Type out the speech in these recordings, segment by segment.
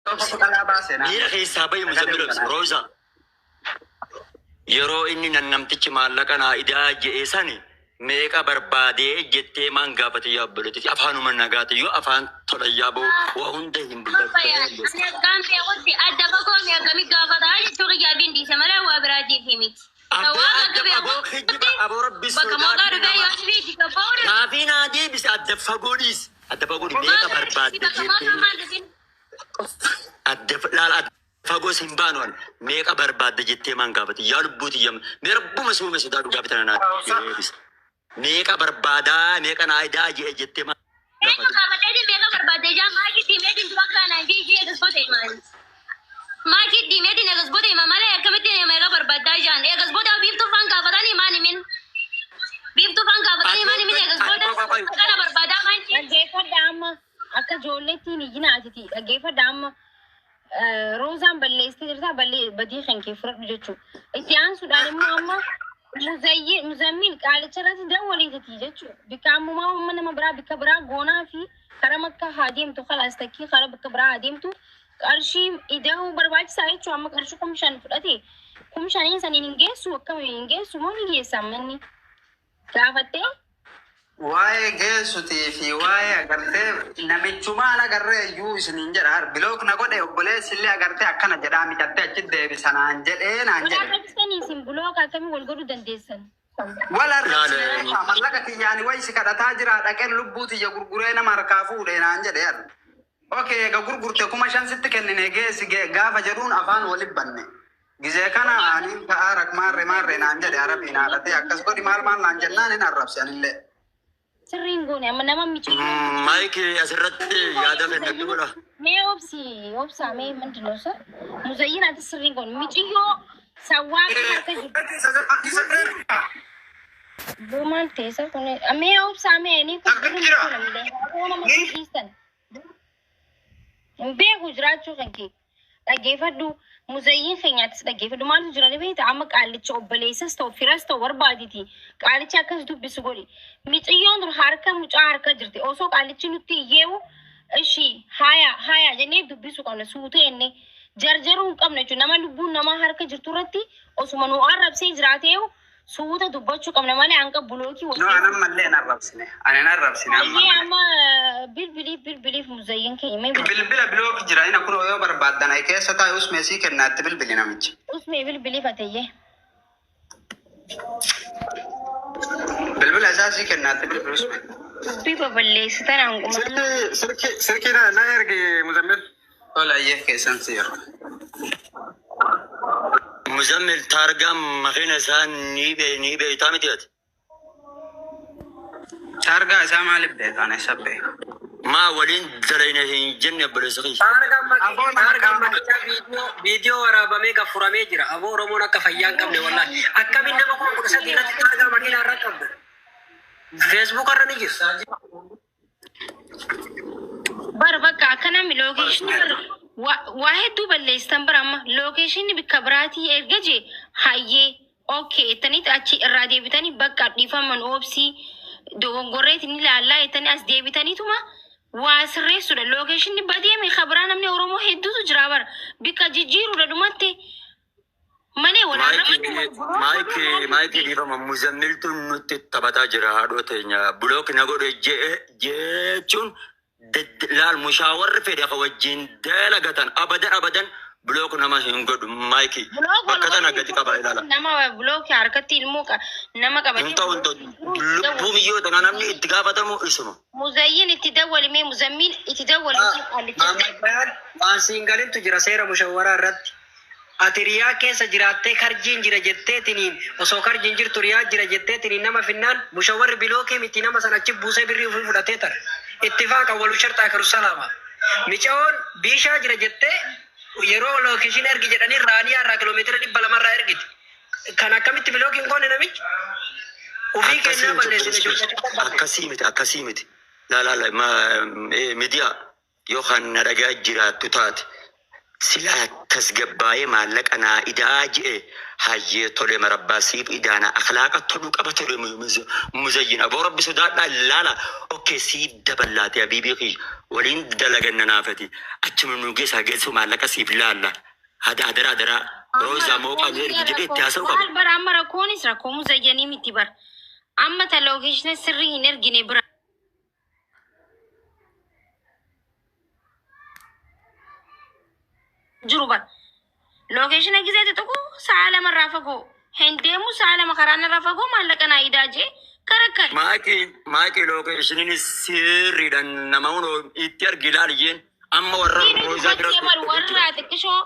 Tokko qalaa baase naan. Miira keessaa bahi Sagalee Muzammil obsi. kanaa. Roozaa. Yeroo inni nan namtichi maallaqa naa idaa je'e sani meeqa barbaadee jettee maan gaafate yaa obboleettii afaanuma nagaati yoo afaan tola yaaboo waa hunda hin Fayyaan ani akkaan beekutti adda fagoo mi akkamii gaafataa jechuu kiyyaa fi dhiise malee waa biraatiif miti. Abboo Waan akka adda fagoo beekutti kijiba aboo rabbi bakka mooqaa sodaadhu dhufee nama yoo si fi itti gabba'uudha. gaafii naa deebise adda fagoo dhiis adda fagoo dhiis meeqa barbaadde Bakka jettee mooqaa maal dhufin? Adda laala adda fagoos hin baanu an meeqa barbaadde jettee maan gaafate yaa lubbuuti yam mee rabbuma suume sodaadhu gaafi tana naa deebise meeqa barbaadaa meeqa naa idaa jee jettee maan Eenyu gaafate gaafatee meeqa barbaadde ijaa maakii diimeetiin dura kanaan fi ishee eegas booda himaani. Maakii diimeetiin eegas booda hima malee akkamitti meeqa barbaaddaa ijaan eegas booda biiftuu faan gaafatanii maan himin. Biiftuu faan gaafatanii ati maan himin eegas ati booda qoy qoy kana barbaadaa maan Dhaggeeffadha amma akka ijoolleettiin iyyina atiti dhaggeeffadha amma roozaan balleessitee jirta ballee badii kan kee fudhadhu jechuudha. Itti aansuudhaan immoo amma muzayyi muzammiin qaalicha irratti dawwaliitati jechuudha. Bikka ammumaa amma nama biraa bikka biraa goonaa fi karaa makka haa deemtu kalaas takkii karaa bakka biraa haa deemtu qarshii ida'uu barbaachisaa jechuudha. Amma qarshii 5,000 fudhate 5,000n saniin hin geessu akkamiin hin geessu moo ni geessa amma inni gaafattee. Waa'ee geessutii fi waa'ee agartee namichumaan agarree iyyuu isiniin jedha. Block na godhe obboleessi illee agartee akkana jedhaa micattee achi deebisa naan jedhee naan Wal jedhe. arrabsanii isin block akkamii wal godhuu dandeessan? Wal arrabsine laala beekaa mallaqa kiyyaani wayi si kadhataa jira dhaqeen lubbuu tiyya gurguree nama harkaa fuudhe naan jedhe yaaddu. Okay egaa gurgurte 5,000 sitti kennine geessi gaafa jedhuun afaan walitti banne. Gizee kana ani ka'aa rakmaarre maarre naan jedhe arabiin haadhatee akkas godhi maal maal naan jennaan hin arrabse anillee. Sirriin goone amma nama michiyyoo Maayik asirratti sirriin goone yaada kennadhu muzayyin godha mee obsi obsaa mee ምንድን ነው እሱ muzayyin ati sirriin goone michiyyoo sawwaaqa harka jirtu boo maal ta'e isa kun mee obsaa mee ni kun birri Jira. michuu namni aboo nama dhiistan hin beeku jiraachuu kan kee dhaggeeffadhu muzayyin keenyaattis dhaggeeffadhu maaltu jira ni beekta amma qaalicha obboleessas ta'u firas ta'u barbaaditi qaalicha akkas dubbisu godhi miciyyoon dur harka mucaa harka jirti osoo qaalichi nutti iyyeewu ishi haya haya jennee dubbisu qabna suutee jennee jarjaruu hin qabna jechuudha nama lubbuun namaa harka jirtu irratti osuma nu arrabsee jiraateewu suuta dubbachuu qabna malee hanga block wal No keessa anan mallee hin arrabsine. Ani hin arrabsine Hayyee ammallee. amma bilbiliif bilbiliif muzayyin keenya mee bilbiliif Bilbila block jira ina kun yoo barbaaddan ay keessa taa'e usmee sii kennaatti bilbili namichi. usmee bilbiliif ateyyee. Bilbila isaa sii kennaatti bilbili usmee. Dubbii baballeessitan hanguma. Silkii silkii silkii na na ergi Muzammil. Tola ayyee keessan si yeroo. Muzammil taargaan makiina isaa ni bee ni beeytaa miti ati Taargaa isaa maaliif beekaan eessa beeka? maa waliin dalayne hin jenne obboleessa kiyya Taargaan Aboo nama taargaan qaama makiinaa viidiyoo viidiyoo waraabamee gaffuramee jira. Aboo Oromoon akka fayyaa hin qabne wallaahi. Akkamiin nama 13,000 irratti taargaa makiinaa irra qabdu? Facebook irra ni jira. Bar bakka akkana mi location bar waa hedduu balleessitan bara amma location bikka biraatii erga jee hayyee okay jettaniit achi irraa deebitanii bakka dhiifaman oobsii dogongorreetiin ni laallaa jettanii as deebitaniituma waa sirreessuudha. Location badeeme kabiraa namni Oromoo hedduutu jira bara bikka jijjiiruudha dhumatte malee wal Maayikii arrabsuun maayikii maayikii dhiifama muzammiltu nutti taphataa jira haadhoo teenya block na godhe jechuun laal mushaawarri fedhe ka wajjin dalagatan abadan abadan block nama hin godhu maayikii Block wal bakka tana godhuun gadi qaba ilaala. nama block harkatti ilmoo nama Hin qabatee ta'u hin block ta'u hin jiru itti lubbuu dawwali. miyyoo tanaa namni itti gaafatamu isuma. Muzayyin itti dawwali mee muzammiin itti dawwali mee qaallicha. Muhammad Bayaan waan siin galintu jira seera mushawwaraa irratti. Ati riyaa keessa jiraattee karjiin jira jetteetiniin osoo karjiin jirtu riyaa jira jetteetiniin nama finnaan mushawwarri block miti nama sana achi buusee birrii ofii fudhatee tara. Ittifaaqa walu sharxaa karu salaama. Micaa'oon biishaa jira jettee yeroo location ergi jedhanii raaniyaa irraa kiloomeetira 200 irraa ergiti. Kan akkamitti block hin goone namichi? Ofii Akkasii keenyaa miti balleessine obboleessa ijoollee kiyya. xiqqoo balleessine. Akkasii miti akkasii miti. Laa laa laa miidiyaa yookaan na dhagaa jiraattu taate. Silaa tasgabbaa'ee maallaqa naa idaa je'e hayyee tole marabbaa siif idaana akhlaaqa toluu qaba tole muzayyin aboo rabbi sodaadhaa laala okkee siif daballaate habiibii kiyya waliin dalaganna naafati achuma nu geessaa geessu maallaqa siif laalla hada hadaraa hadaraa Amma roozaa mooqaa rakkoonis nu ergi jedhee rakkoo itti haasa'u qaba. maal bara amma rakkoonis rakkoo muzayyanii miti bara. Amma ta lookeeshina sirrii hin ergine bira jiru bara. Lookeeshina gizeeti tokko sa'a lamarraa fagoo. Hin deemu sa'a lama karaa narraa fagoo maallaqa naa idaa jee karakkare. Maaqii maaqii lookeeshiniin sirriidhaan nama hunoo itti argi ilaali jeen amma warra Isiin roozaa bira dubbattee bar dhufee warra jira. xiqqishoo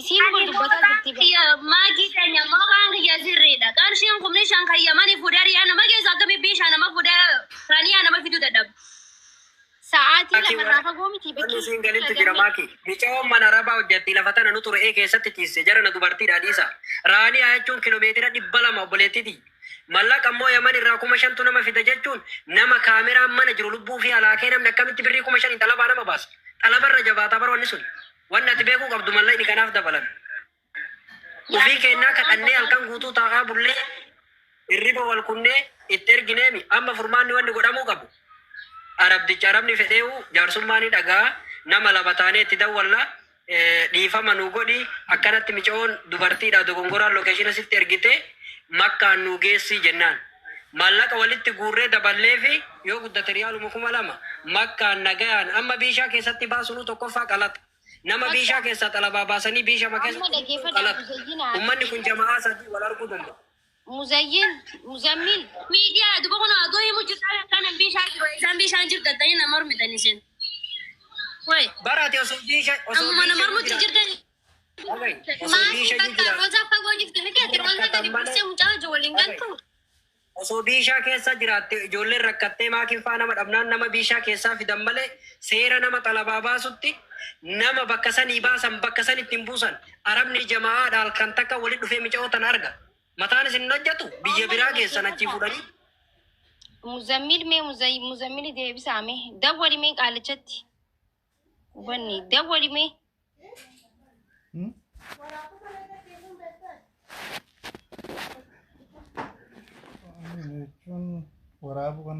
isiin bar Ani dubbataa mooqaan jirti bar. kiyya maakii keenya mooqaan kiyya sirriidha. Qarshiin kumni shan kayyamanii fuudhee riyaa nama keessa akkami bishaan nama fuudhee raniyaa nama fiduu dadhabu. Sa'aatii Maakii lamarraa fagoo miti wanni bakki isiin galintu jira gammee. maakii. Micaa'oon mana arabaa hojjetti lafa tana nu ture keessatti ciisse jara na dubartiidha dhiisa. Raaniyaa jechuun kiiloomeetira 200 obboleettiti. Mallaqa immoo Yaman irraa 5,000tu nama fida jechuun nama kaameraan mana jiru lubbuu fi alaakee namni akkamitti birrii 5,000 xalabaa nama baasa. Xalabarra jabaataa bara wanni sun. Wanni ati beekuu qabdu mallaqni kanaaf dabalan. Yaa Ufii kennaa micaa'oo waan kadhannee tokko halkan guutuu taa'aa bullee hirriba wal kunnee itti ergineemi amma furmaanni wanni godhamuu qabu. Arabdicha arabni fedheewu jaarsummaa ni dhagaa nama lama taanee itti dawwalla dhiifama nu godhi akkanatti micaa'oon dubartiidha dogongoraan lookeeshina sitti ergite makkaan nu geessi jennaan. Maallaqa walitti guurree daballee fi yoo guddate riyaaluma 2,000 makkaan nagayaan amma biishaa keessatti baasunu tokkoffaa qalata. Nama bakka biishaa keessaa xalabaa baasanii biishama amma keessatti dhaggeeffadhaa qalata. muzayyinaa Ummanni kun jama'aa sadii wal arguu danda'a. muzayyin muzammil Miidiyaa duba kun adoo himu jirta kana bishaan jiru isaan bishaan jirtu ta'anii nama mormitan isin. Wai Barate osoo biisha osoo amma nama biisha mormutti jira. jirtan. Dhaga'i osoo Maakii biisha bakka jira. roozaa fagoo jirti miti ati roozaa Rakkatan gadi malee. buusee mucaa wajjin waliin Dhaga'i. galtu. Osoo biishaa keessa jiraatte ijoolleen rakkattee maakiin faa nama dhabnaan nama biishaa keessaa fidan malee seera nama xalabaa baasutti nama bakka sanii baasan bakka sanitti hin buusan. Arabni jama'aadha halkan takka walitti dhufee mica'oo tana arga. Mataan isin hin hojjetu biyya amma biraa geessan achii dhaggeeffadhaa fuudhanii. muzammil mee muzammil deebisaa mee dawwali mee qaalichatti hubanni dawwali mee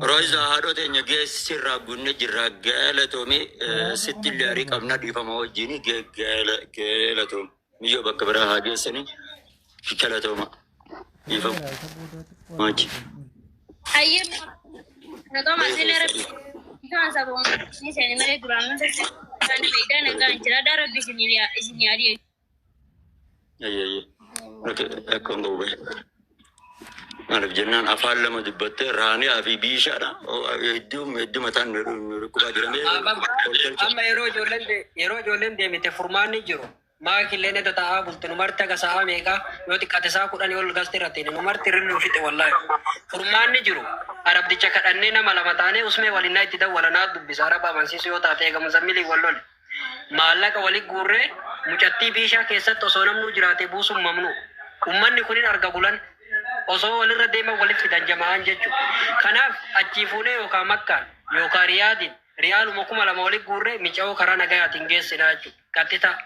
Roozaa haadhoo teenya geessi irraa gunne jirra galatoome sitti illee arii qabna dhiifama wajjin galatoome. Miyyoo bakka biraa haa geessanii galatooma dhiifama. Maachi. Hayyee Natoo asilee rabbi kan sababu ni seeni malee duraan nu kan beeydaa nagaan jira daa rabbi isin yaadii. Ayyee. Akka hin qabu bahe. Maaliif jennaan afaan lama dubbattee raaniyaa fi biishaadha. Hedduu hedduu mataan nu dhukkubaa jiramee ol galcha. Amma yeroo ijoolleen yeroo ijoolleen deemite furmaanni jiru. Maakilleen edda taa'aa bulte nu marti aga sa'a meeqa yoo xiqqaate sa'a 10 ol gaste irratti nu marti rinnu fixe wallaahi. Furmaanni jiru arabdicha kadhannee nama lama taanee usmee walinnaa itti dawwalanaa dubbisa araba amansiisu yoo taate eega muzammilii wal lole. Maallaqa walitti guurree mucattii biishaa keessatti osoo namnu jiraate buusuun mamnu. Ummanni kunin arga bulan osoo walirra deeman walitti fidan jama'aan jechuudha. Kanaaf achii fuunee yookaan makkaan yookaan riyaadiin riyaaluma 2,000 walitti guurree mica'oo karaa nagayaatiin geessinaa jechuudha. Qaxxitaa.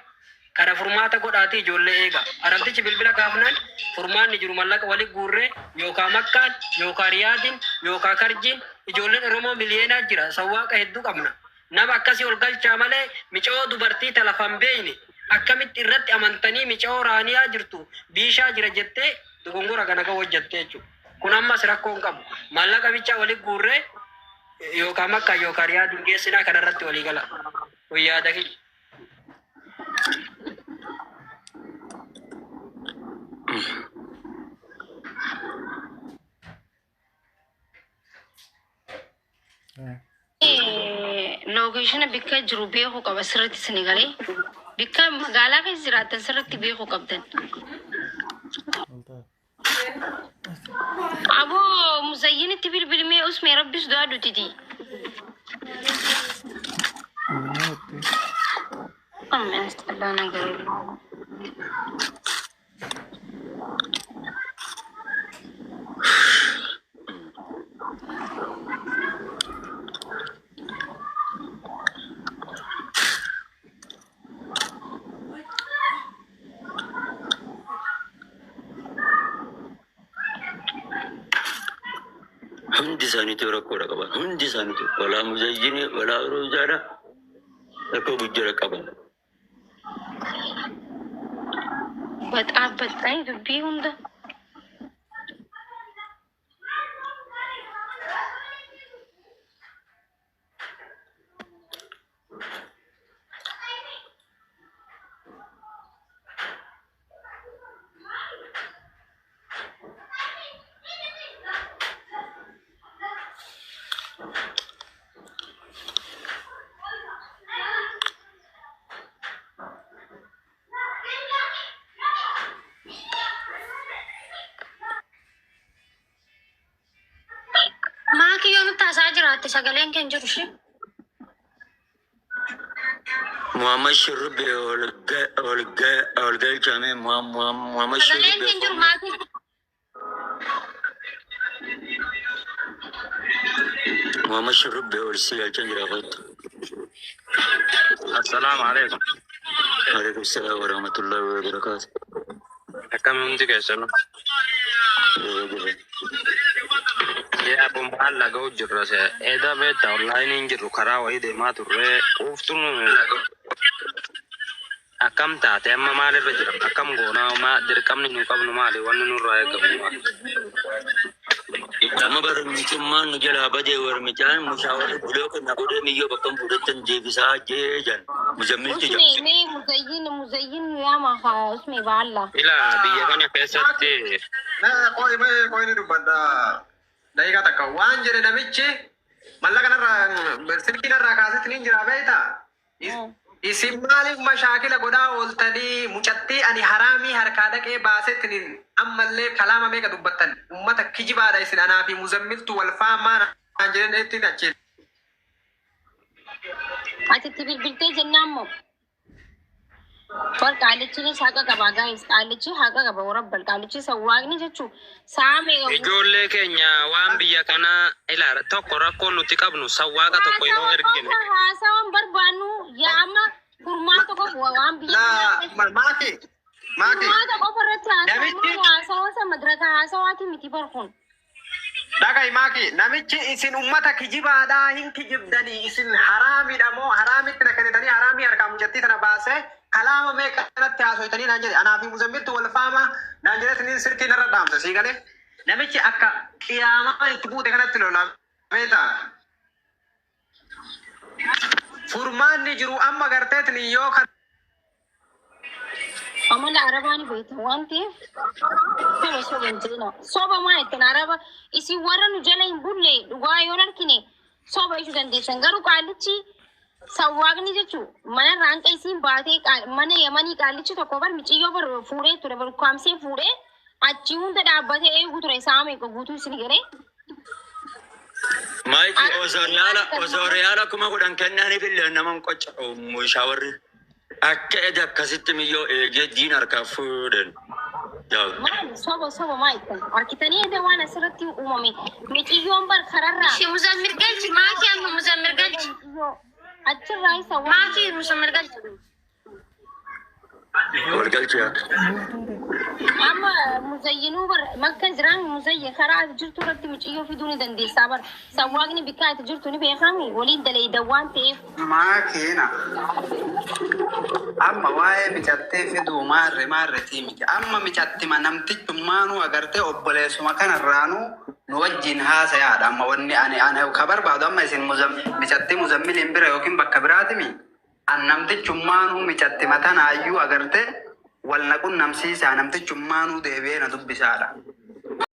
Kana furmaata godhaatii ijoollee eega. Arabtichi bilbila kaafnaan furmaanni jiru mallaqa walitti guurree yookaan makkaan yookaan riyaadiin yookaan karjiin ijoolleen Oromoo miliyeenaa jira. Sawwaaqa hedduu qabna. Nama akkasii ol galchaa malee mica'oo dubartii talafan beeyne akkamitti irratti amantanii mica'oo raaniyaa jirtu biishaa jira jettee dogongora kana ga'u hojjettee jechuudha. Kun ammas rakkoo hin qabu. Maallaqa bichaa walitti guurree yookaan makkaan yookaan riyaadiin geessinaa kanarratti walii gala. Kun yaada kiyya. Lookeeshina bikka jiru beekuu qaba sirriitti isin galee bikka magaalaa keessa jiraattan sirriitti beekuu qabdan. Aboo muzayyinitti bilbilimee usmee rabbis du'aa dutiti. Amma instalaa ነገር የለውም። Hundi isaaniitu rakkoodha qaban. Hundi isaaniitu walaa muzayyini walaa roozaadha rakkoo guddaa qaban. Baxaabbaxxanii dubbii hunda. Maakii yoo nutti haasaa jiraatte sagaleen kan jiru ishee. Muhammad Shurrubbe ol galchame Muhammad Sagaleen Shurrubbe. kan jiru maakii. Muhammad Shurrubbe ol si galchan jira kottu. Assalaamu alaikum. Alaikum salaam wa rahmatullahi wa barakatuh. Akkam hundi keessanu? Yaa bombaan laga'u jirra se. Eda beekta onlaayiniin jirru karaa wayii deemaa turre quuftuun akkam taate amma maalirra jira? Akkam goonaa maa dirqamni nu qabnu maali? Wanni nurraa eegamu maali? Amma bara mucummaan nu jalaa badee warmicaan mushaawara bulee kana godhee miyyoo bakka fuudhattan deebisaa jee jan muzammilti Usme jira. mee muzayyin muzayyin yaama haa usme baalla. Ilaa biyya kana keessatti Qoy qoy ni dubbadha. Daqiiqaa takka waan jedhe namichi mallaqa narraa silkii narraa kaasetti ni jira beektaa? Isin maaliif mashaakila godhaa ooltanii mucattii ani haraamii harkaa dhaqee baasetti ammallee kalaama meeqa dubbattan ummata kijibaadha isin anaa fi muzammiltu wal faamaa naan jedhan ittiin achi. Ati itti bilbiltee jennaan moo? War qaalichinis haqa qaba guys. Qaalichi haqa qaba warabbal. Qaalichi sawwaaqni jechuun sa'a meeqa ijoollee keenya waan biyya kanaa ilaala tokko rakkoo nuti qabnu sawwaaqa tokko yeroo ergine. Haasawaan barbaannu yaama furmaata qofa waan biyya Laa maaki maaki furmaata qofa irratti Namichi- haasawaa haasawaa isa madraka haasawaati miti barkun. Dhagai maaki namichi isin ummata kijibaadhaa hin kijibdanii isin haraamidha moo haraamitti na kennitanii haraamii harkaa mucattii tana baasee kalaama meeqa kanatti haasoytanii naan jedhe anaa fi muzammiltu wal faama naan jedhe sinin silkii narra dhaamsa sii galee namichi akka qiyaamaa itti buute kanatti lola beektaa. Furmaanni jiru amma garteetni yoo kan Amala arabaa ni beektan waan ta'eef soba soba hin jedhina. Soba maa jettan araba isin warra nu jala hin bulle dhugaa yoo argine soba ishuu dandeessan garuu qaalichi sawwaaqni jechuun mana raanqa isiin baatee mana yamanii qaalichi tokko bar miciyyoo bar fuudhee ture bar ukkaamsee fuudhee achi hunda dhaabbatee eeguu ture sa'a meeqa guutuu isin garee. Maayiki osoo riyaala 10,000 kennaniif illee nama hin qocca'u mushaawarri. Akka eda akkasitti miyyoo eegee diin harkaa fuudhan. Maali soba soba maa jettan harkitanii edda waan asirratti uumame miciyyoon bar kararraa. Ishee muzammil galchi maakii amma muzammil galchi. Miciyyoo achirraa isa waan. Maakii muzammil galchi. Wal galchee. Amma muzayyinuu bar makka jiraan muzayyin karaa ati jirtu irratti miciyyoo fiduu ni dandeessaa bar sawwaaqni bikka ati jirtu ni beekami waliin daleeyda waan ta'eef. Maakiina. Amma waa'ee micattee fiduu maarre maarretii miti. Amma micattima namtichummaanuu agartee obboleessuma kanarraanuu nu wajjin haasayaadha. Amma wanni ani ka barbaadu amma isin micattii muzammiliin bira yookiin bakka biraatimi. An namtichummaanuu micattima tanaayyuu agartee wal na qunnamsiisaa namtichummaanuu deebi'ee na dubbisaadha.